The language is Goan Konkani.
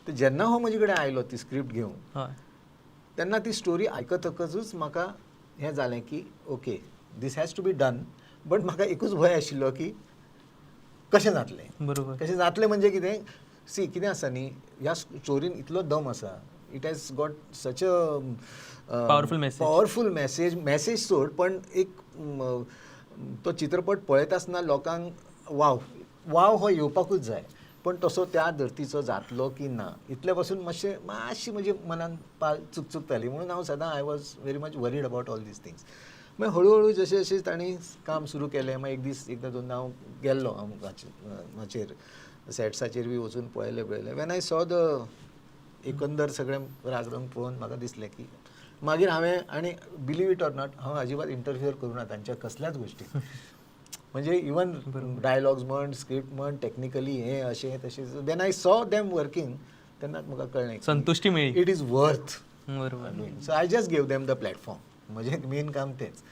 तर जेन्ना हो म्हजे कडेन आयलो ती स्क्रिप्ट घेवन, तेन्ना ती स्टोरी आयकतकच म्हाका हें जालें की okay, this has to be done. But म्हाका एकूच भंय आशिल्लो की कशें जातलें. कशें जातलें म्हणजे कितें, सी, कितें आसा न्ही, ह्या स्टोरीन इतलो दम आसा, it has got such a Powerful message. Powerful message. Message सोड, पण एक तो चित्रपट पळयता आसतना लोकांक वाव वाव हो येवपाकूच जाय, पण तसो त्या धर्तीचो जातलो की ना, इतले पासून मातशें मातशी म्हजी मनान पाल चुकचुकताली. म्हणून हांव सदां, I was very much worried about all these things. मागीर हळू हळू जशें जशें तांणी काम सुरू केलें, मागीर एक दीस, एकदां दोनदां हांव गेल्लो, हांव हाचेर सेट्साचेर बी वचून पळयलें पळयलें. When I saw the एकंदर सगळें रागरंग पळोवन म्हाका दिसलें की मागीर हांवें, आनी बिलीव it or not, हांव अजिबात इंटरफियर करूं ना तांच्या कसल्याच गोश्टीत. म्हणजे इवन डायलॉग्स म्हण, स्क्रिप्ट म्हण, टॅक्निकली हें अशें तशें, when I saw them working, तेन्नाच म्हाका कळ्ळें संतुष्टी मेळ्ळी. It is worth. So I just gave them the platform. म्हजें मेन काम तेंच.